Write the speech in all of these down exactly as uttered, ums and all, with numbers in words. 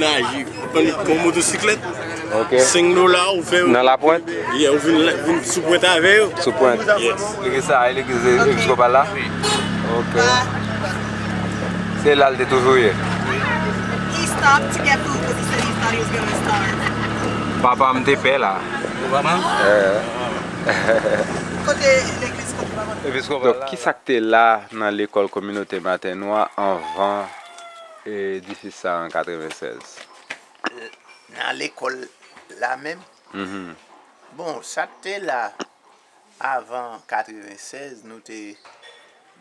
Naje, pran yon motosiklèt. Ok. Senk dola, ou fè. Nan Lapwent? Yeah, ou vin, vin sou pwent avè yo. Sou pwent. Yes. Legliz sa, e legliz episkopal la? Ok. Se la l te toujou ye. He stopped to get food 'cause he said he thought he was gonna starve. Papa m te pè la. Papa? Eh. Kote legliz, kote papa m? Episkopal la. Donk, ki sa k te la nan lekòl kominote Matènwa anvan edifis sa an katreven sèz? Nan lekòl la menm? Mhm. Bon, sa k te la avan katreven sèz, nou te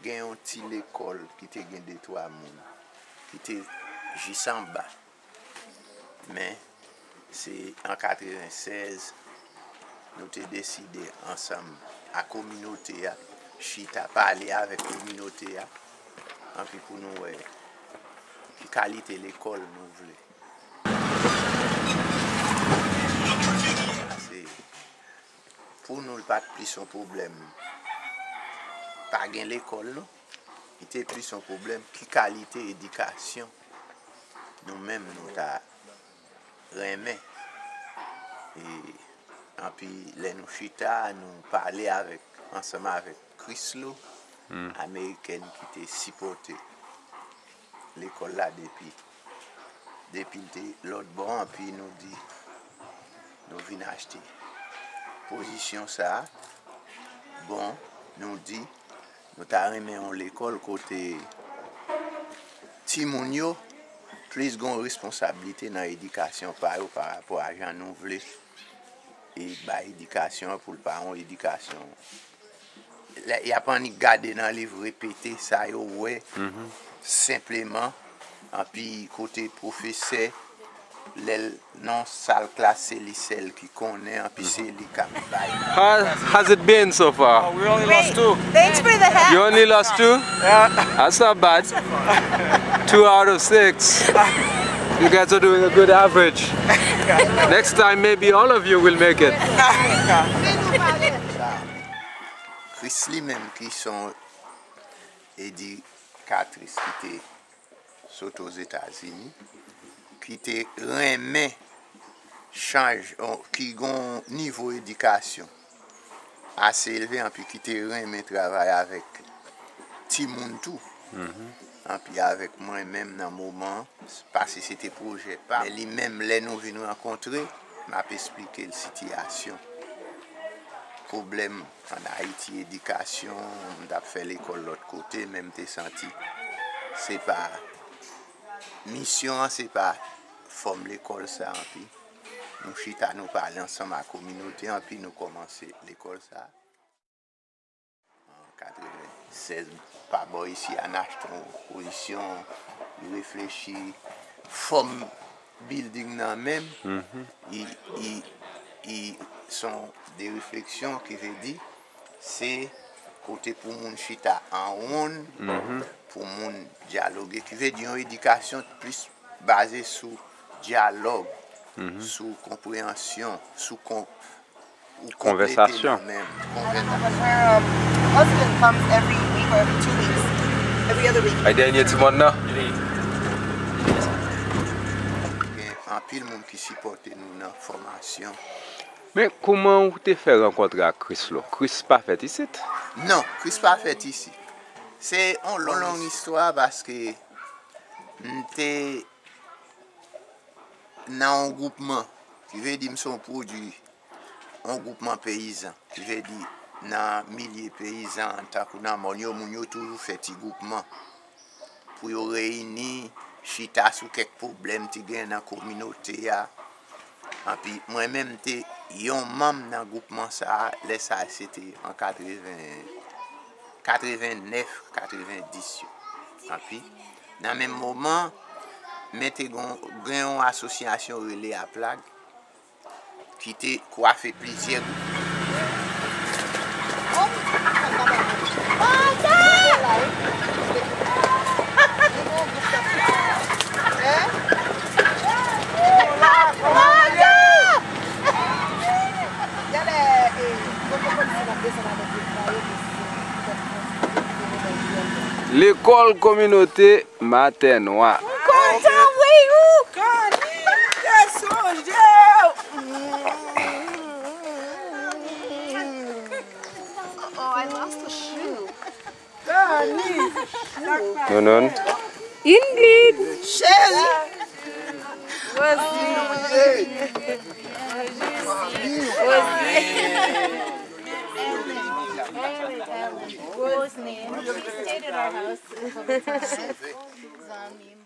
gen yon ti lekòl ki te gen de twa moun, ki te jis anba. Men, se an katreven sèz, nou te deside ansanm a kominote a, chita, pale avèk kominote a, anpi pou nou wè ki kalite lekòl nou vle. Sa se, pou nou, l pa t plis yon pwoblèm pa gen lekòl, non. Li te plis yon pwoblèm ki kalite edikasyon nou menm nou ta renmen. E, anpi lè nou chita, nou pale avèk, ansanm avèk Krislo, amerikèn ki te sipòte lekòl la depi, depi l te lòt bò, anpi nou di, nou vin achte pozisyon sa a. Bon, nou di, nou ta renmen yon lekòl kote timoun yo plis gon responsablite nan edikasyon pa yo pa rapò a jan nou vle e bay edikasyon an pou l pa yon edikasyon. Lè y ap annik gade nan liv, repete sa yo wè senpleman, anpi kote pwofesè, lè l nan sal klas, se li sèl ki konnen, anpi se li k ap bay. How has it been so far? Oh, we only lost two. Thanks for the hat. You only lost two? Yeah. That's not bad. Two out of six. You guys are doing a good average. Next time, maybe all of you will make it. Chris li menm ki se yon edikatris ki te sot Ozetazini, ki te renmen chanj, ki gon nivo edikasyon ase elve, anpi ki te renmen travay avèk timoun tou. Anpi avèk mwen menm nan moman an, paske se te pwojè pa m. Men li menm, lè nou vin rankontre, m ap esplike l sitiyasyon, pwoblèm ann Ayiti, edikasyon, m t ap fè lekòl lòt kote, men m te santi se pa misyon an, se pa fòm lekòl sa, anpi nou chita, nou pale ansanm ak kominote, anpi nou kòmanse lekòl sa. An katreven sèz, pa bò isi a, n achte yon pozisyon, li reflechi, fòm building nan menm, i, i, i, son de refleksyon, ki vle di, se kote pou moun chita an wonn, pou moun dyaloge, ki vle di yon edikasyon plis baze sou dyalòg, sou konpreyansyon, sou kon-, ou konplete nan menm konvèsasyon. But her, um, husband comes every week or every two weeks, every other week. Ay, dènye timoun nan. Gen anpil moun ki sipòte nou nan fòmasyon. Men kòman ou te fè rankontre ak Chris lo? Chris pa fèt isit? Non, Chris pa fèt isit. Se yon long istwa paske m te nan yon gwoupman, ki vle di m se yon pwodui yon gwoupman peyizan, ki vle di nan milye peyizan, tankou nan mòn yo, moun yo toujou fè ti gwoupman pou yo reyini, chita sou kèk pwoblèm ki gen nan kominote a. Anpi mwen menm m te yon manm nan gwoupman sa a, lè sa a se te an katreven, katrevennèf, katrevendis yo. Anpi nan menm moman, men te gon, gen yon asosyasyon rele Aplag, ki te kwafe plizyè gwoup. Lekòl kominote Matènwa. Kontan, wi, ou. Non, non. Ingrid. Cheri. Rosie. Rosie. Rosie. Rosie. She stayed at our house a couple times. Zanmi.